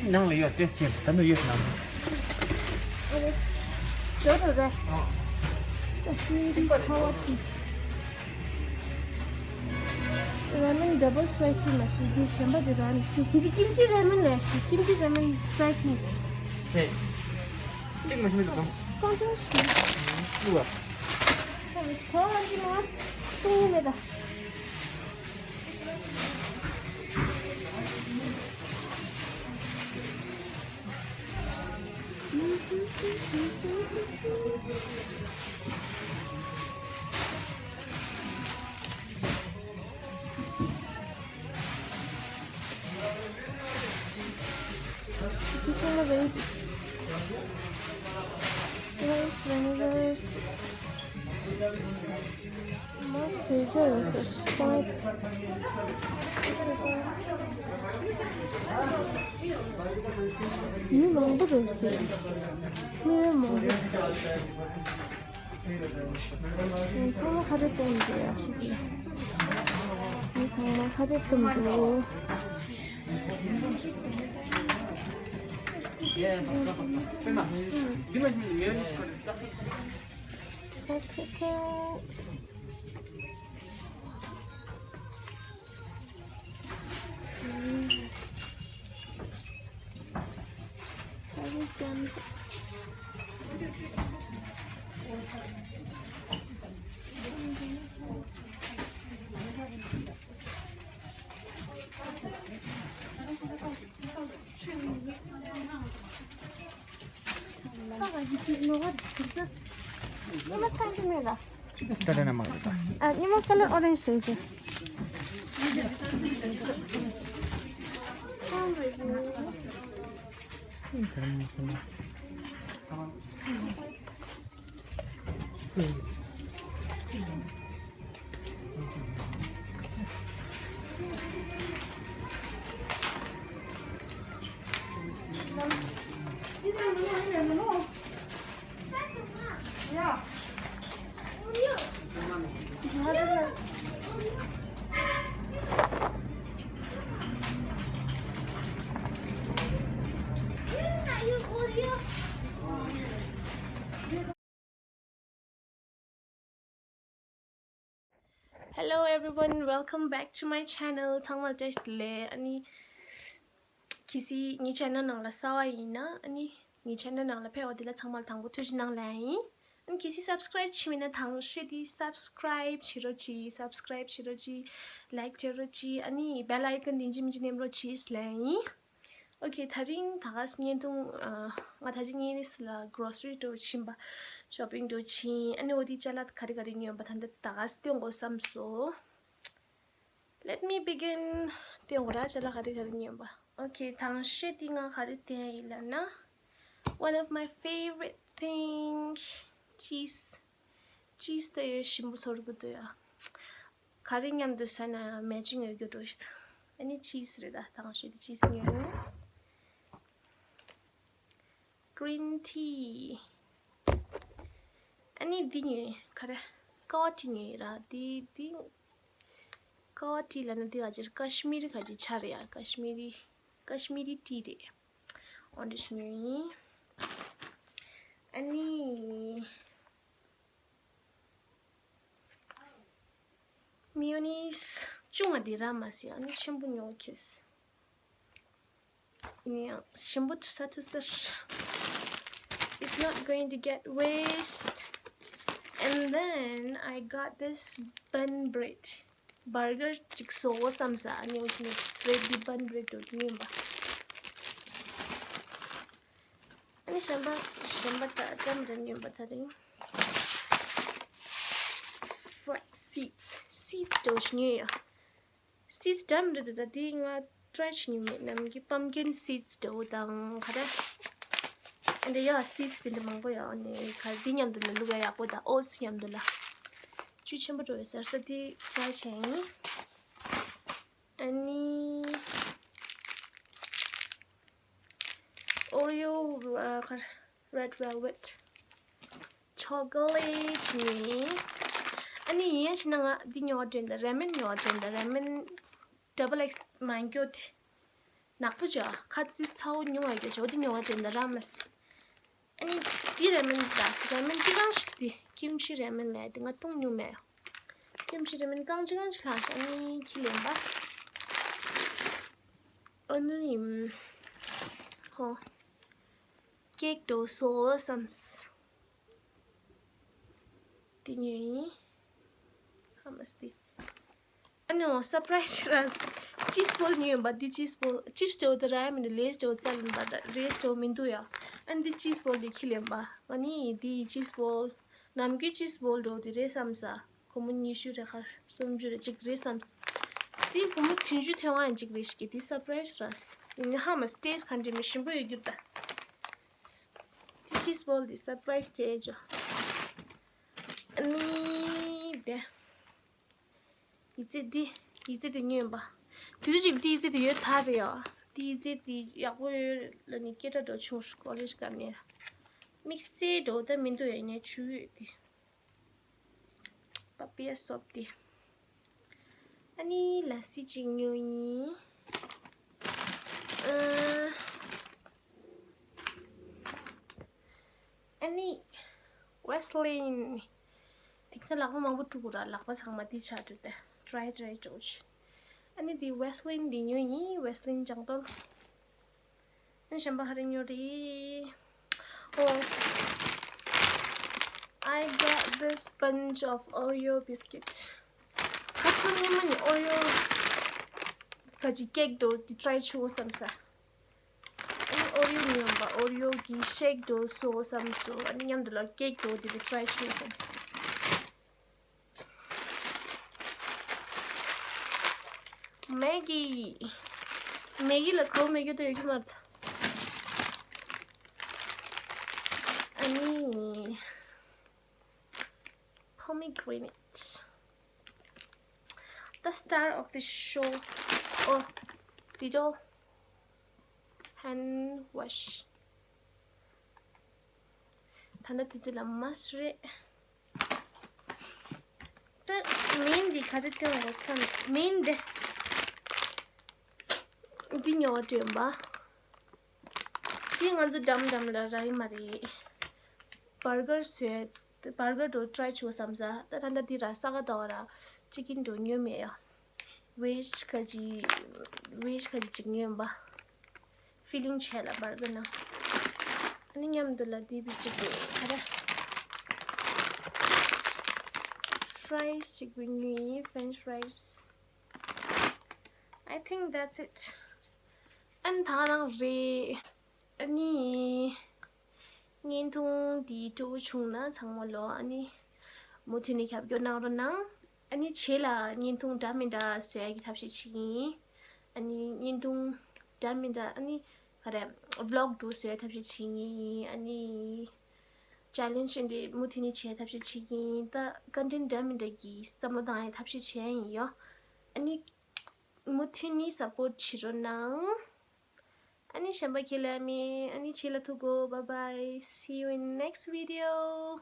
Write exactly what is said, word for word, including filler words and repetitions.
ནང་ལ་ཡོད་ཏེ་ཆེ་ད་ནུ་ཡོད་ནང་། ཨ་རེ། ཇོ་རུ་རེ། ཨ། ད་ཤུན་ཏི་ཁ་བ་ཏི། ར་མེན་ཌབ་བལ་སི་པའི་སི་མ་ཤི་དེ་གཞན་པ་དེ་ར་མེན་ཁྱོད་ཁྱི་ཅི་ཀིམ་ཅི་ར་མེན་ལས་ཤི་ཀིམ་ཅི་ར་མེན་ཕྲའི་ཤི། ཆེ། གཅིག་མ་ཤི་མི་འདུག་གམ། ཀོང་ཀོང་ཤི། ལུ་བ། ཁོ་ཨ་ཅི་མ་ཏུང་མེད་ད། མ་བཟོས་ཚར་ཡོད་ཟེར། མི་མང་པོ་འདུག་ཟེར། མི་མང་པོ། ཚང་མ་ཁ་བྲལ་གཏོང་འདུག་ཡག་ཤོས་ཅིག་ལ། མི་ཚང་མ་ཁ་བྲལ་གཏོང་འདུག་ཉི་མ་ཚང་གི་མེད་ལ། ད་ད་ན་མ་རེད་ད། ཨ། ཉི་མ་ཁ་ལར་ཨོ་རེན་ཇི་དང་ཅི། Hello everyone, welcome back to my channel. ཚང་མ་བཀྲ་ཤིས་བདེ་ལེགས། ཨ་ནི་གལ་སྲིད་ངའི་ཆེ་ནལ་ནང་ལ་གསར་པ་ཡིན་ན། ཨ་ནི་ངའི་ཆེ་ནལ་ནང་ལ་ཕེབས་པ་དེ་ལ་ཚང་མ་ལ་དང་པོ་ཐུགས་རྗེ་གནང་ལབ་ཡིན། ཨ་ནི་གལ་སྲིད་སབ་སི་ཀ་རེབ་བྱས་མེད་ན་དང་ཤོས་དེ་སབ་སི་ཀ་རེབ་བྱེད་རོགས་གྱིས། སབ་སི་ཀ་རེབ་བྱེད་རོགས་གྱིས། ལའིཀ་བྱེད་རོགས་གྱིས། ཨ་ནི་བེལ་ཨའི་ཀོན་དེ་འཇིམ་འཇིམ་ནེམ་རོགས་གྱིས་ལབ་ཡིན། ཨོ་ཁེ། ད་རིང་ད་ག་སེ་བརྙན་ཐུང་། ཨ། ང་ད་ཅི་ཉིན་ནིས་ལ་གྲོ་སི་རི་འགྲོ་ཕྱིན་པ། ཤོ་པིང་འགྲོ་ཕྱིན། ཨ་ནི་འོ་དེ་ཅ་ལག་ག་རེ་ག་རེ་ཉོས་པ་ད་ལྟ་ད་ག་སེ་སྟོན་དགོས་བསམ་སོང་། Let me begin. སྟོན་དགོས་ར། ཅ་ལག་ག་རེ་ག་རེ་ཉོས་པ། ཨོ་ཁེ། དང་ཤོས་དེ་ང་ག་རེ་སྟོན་ཡིན་ལབ་ན། One of my favorite thing. ཅིས། ཅིས་ད་ཡོད་ཞིམ་པོ་ཚོར་གི་འདུག་ཡ། ག་རེ་མཉམ་དུ་ཟ་ན་ཡང་མེ་ཅིང་ཡོད་རྒྱུ་འགྲོ་ཞིག་ཨ་ནི་ཅིས་རེད་ད། དང་ཤོས་དེ་ཅིས་ཉོས་ཡོད། Green tea. ཨ་ནི་འདི་ཉོས་ཡོད། ག་རེ། ཀ་བ་ཏི་ཉོས་ཡོད་ར། འདི་འདི་ཀ་བ་ཏི་ལབ་ན་འདི་ག་ཅིར་ཀ་ཤི་མི་རི་ག་ཅིར་ཆ་རེད་ཡ། ཀ་ཤི་མི་རི། ཀ་ཤི་མི་རི་ཏི་རེད། འོ་འདྲ་ཞིག་ཉོས་ཡིན། ཨ་ནི། མེ་ཡོ་ནིས་ཅུང་ང་དེ་ར་མ་ཟེར། ཨ་ནི་ཆེན་པོ་ཉོ་ཁེས། ཡིན་ཡང་ཞིམ་པོ་ཐུ་ས་ཐུ་ས། It's not going to get waste. And then I got this bun bread. བར་གར་ཅིག་བཟོ་བསམ་ས། ཨ་ནི་འོ་ཞིག་ནི་བྷི་རེད་འདི་བན་བྷི་རེད་འདྲ་ཉོས་པ། ཨ་ནི་གཞན་པ་གཞན་པ་ད་ཅམ་ཅམ་ཉོས་པ་ད་རིང་། Flax seeds. Seeds འདྲ་བོ་ཞིག་ཉོས་ཡ། Seeds འདྲ་མི་འདྲ་འདུག་ད་འདི་ང་ཊ་རའི་བྱེད་མྱོང་མེད། ནམ་རྒྱུན་pumpkin seeds འདྲ་བོ་དང་ག་རེ། ཨ་འདྲ་ཡ། Seeds དེ་འདྲ་མང་པོ་ཡོད། ཨ་ནི་ག་རེ་འདི་མཉམ་དུ་ལ་བླུགས་ཡ་ཡག་པོ་དང་ཨོ་ཊི་སི་མཉམ་དུ་ལ། བཅུད་ཆེན་པོ་འགྲོ་ཡོད་ཟེར་ས་འདི་ཊ་རའི་བྱས་ཡིན། ཨ་ནི། Oreo ཨ་ག་རེ། Red velvet chocolate ནི། ཨ་ནི་ཡིན་ཡང་ཕྱིན་ན་ང་འདི་ཉོ་བ་དྲན་ད། ར་མེན་ཉོ་བ་དྲན་ད། ར་མེན་double X མང་སྐྱོ་དེ། ནག་པོ་ཅོ། ཁ་ཙི་ཚ་བོ་ཉུང་བ་གི་ཅོ་དེ་ཉོ་བ་དེ་འདྲ་ར་མ་སི། ཨ་ནི་དེ་རེ་མན་ད་སི་རེ་མན་དེ་གང་ཞིག་དེ་ཀིམ་ཆི་རེ་མན་ལ་དེ་ང་བཏུང་ཉུང་མེད། ཀིམ་ཆི་རེ་མན་གང་ཅི་གང་ཅི་ལ་ཤ་ཨ་ནི་ཁྱི་ལེན་པ། ཨ་ནི་ཧོ། ཀེག་དོ་སོ་སམས། དེ་ཉོས་ཡིན། ཧ་མ་སྟི། ཨ་ནི་འོ་སར་པ་རའི་སི་ར། ཅིབ་སི་བོལ་ཉོས་ཡིན་པ་འདི་ཅིབ་སི་བོལ་ཅིབ་སི་ཅོ་དེ་ར་མི་འདུག་ལེ་སི་ཅོ་ཙལ་ཡིན་པ་རེ་སི་ཅོ་མི་འདུག་ཡ། ཨ་ནི་འདི་ཅིབ་སི་བོལ་འདི་ཁྱི་ལེན་པ། ང་ནི་འདི་ཅིབ་སི་བོལ། ནམ་རྒྱུན་ཅིབ་སི་བོལ་འགྲོ་དེ་རེད་བསམ་ས། སྒོར་མོ་ཉི་ཤུ་རེ་ཁ་སུམ་ཅུ་རེ་གཅིག་རེད་བསམ་ས། དེ་སྒོར་མོ་བདུན་ཅུ་ཐོན་ཡ་ཡིན་གཅིག་རེད་ཤག་གི་དེ་སར་པ་རའི་སི་ར། ཡིན་ནི་ཧ་མ་སི་ཊེ་སི་ག་འདྲ་མི་ཞིམ་པོ་ཡོད་རྒྱུ་ད། དེ་ཅིབ་སི་བོལ་དེ་སར་པ་རའི་སི་ཊེ་སི་ཅོ། ཨ་ནི་དེ། ཡི་ཙི་འདི། ཡི་ཙི་འདི་ཉོས་པ། དུས་ཚོད་ཅིག་འདི་ཡི་ཙི་འདི་ཡོད་ད་རེད་ཡ། འདི་ཡི་ཙི་འདི་ཡག་པོ་ཡོད་ལ་ནི་སྐད་གྲགས་འགྲོ་ཆུང་ཤོས་ཀོ་ལེ་ཇི་སྐབས་ནས། དམིགས་བསལ་འགྲོ་ད་མི་འདུག་ཡ་ནས་ཆུ་ཡོད་དེ། པ་པི་ཡ་སོབ་དེ། ཨ་ནི་ལ་སི་ཅིག་ཉོས་ཡིན། ཨ། ཨ་ནི་ཝེ་སི་ལིན། དེང་སང་ལག་པ་མང་པོ་བཀྲུ་དགོས་ར། ལག་པ་ཚང་མ་འདི་ཆགས་འགྲོ་དེ། ཌ་རའི་ཌ་རའི་འགྲོ་ཆེ། ཨ་ནི་འདི་ཝེ་སི་ལིན་འདི་ཉོས་ཡིན། ཝེ་སི་ལིན་ལྗང་ཏོལ། ཨ་ནི་གཞན་པ་ག་རེ་ཉོས་རེད། Oh, I got this bunch of Oreo biscuit. ཁ་ཚ་ཉི་མ་ནི་ཨོ་རི་ཡོ་ག་ཅི་ཀེག་འདུག་འདི་ཊ་རའི་བྱེད་དགོས་བསམ་ས། ཨ་ནི་ཨོ་རི་ཡོ་ཉོས་པ། ཨོ་རི་ཡོ་གི་ཤེག་འདུག་བཟོ་བསམ་སོང་། ཨ་ནི་མཉམ་དུ་ལ་ཀེག་འདུག་འདི་ཊ་རའི་བྱེད་དགོས་བསམ་སོང་། མེ་གི། མེ་གི་ལ་གོ་མེ་གི་དུ་ཡོད་ཀྱི་མ་རེད། ཨ་ནི། Pomegranate. The star of the show. Oh, Dettol hand wash. ད་ལྟ་དེ་ཚོ་ལ་མ་སུ་རེད། ད་མིན་འདི་ག་རེ་སྟོན་དགོས་བསམ། མིན་འདི། འདི་ཉོ་བ་འདྲ་ཡིན་པ། འདི་ང་ཚོ་འགྲམ་འགྲམ་ལ་རག་གི་མ་རེད། བར་གར་བཟོས། བར་གར་འགྲོ་ཊ་རའི་བྱེད་དགོས་བསམ་ས། ད་ད་ལྟ་འདི་ར་ས་ག་ཟླ་བ་ར་ཅི་ཀིན་འགྲོ་ཉོས་མེད་ཡ། ཝེ་ཇི་ག་ཅི། ཝེ་ཇི་ག་ཅི་ཅིག་ཉོས་ཡིན་པ། ཕི་ལིང་བྱས་ལ་བར་གར་ན། ཨ་ནི་མཉམ་དུ་ལ་འདི་བི་ཅིག་ག་རེ། ཕ་རའི་སི་ཅིག་བི་ཉོས་ཡིན། French fries. I think that's it. ཨ་ནི་ད་རང་རེད། ཨ་ནི། བརྙན་ཐུང་འདི་སྤྲོ་བོ་བྱུང་ན་ཚང་མ་ལོ་ཨ་ནི། མུ་མཐུད་ནས་རྒྱབ་སྐྱོར་གནང་རོགས་གནང་། ཨ་ནི་རྗེས་ལ་བརྙན་ཐུང་འདྲ་མི་འདྲ་བཟོ་ཡ་གི་ཐབས་ཤེས་བྱེད་ཀྱི་ཡིན། ཨ་ནི་བརྙན་ཐུང་འདྲ་མི་འདྲ་ཨ་ནི་ག་རེ་བི་ལོག་འདྲ་བཟོ་ཡ་ཐབས་ཤེས་བྱེད་ཀྱི་ཡིན། ཨ་ནི་ཅེ་ལེན་ཇི་འདི་མུ་མཐུད་ནས་བྱེད་ཡ་ཐབས་ཤེས་བྱེད་ཀྱི་ཡིན། ད་ཀོན་ཊེན་འདྲ་མི་འདྲ་གི་བསམ་བློ་བཏང་ཡ་ཐབས་ཤེས་བྱེད་ཡ་ཡིན་ཡོ། ཨ་ནི་མུ་མཐུད་ནས་སབ་པོར་བྱེད་རོགས་གནང་། ཨ་ནི་གཞན་པ་ཁྱེད་ལ་མེད། ཨ་ནི་ཁྱེད་ལ་ཐུག་གོ། Bye bye. See you in next video.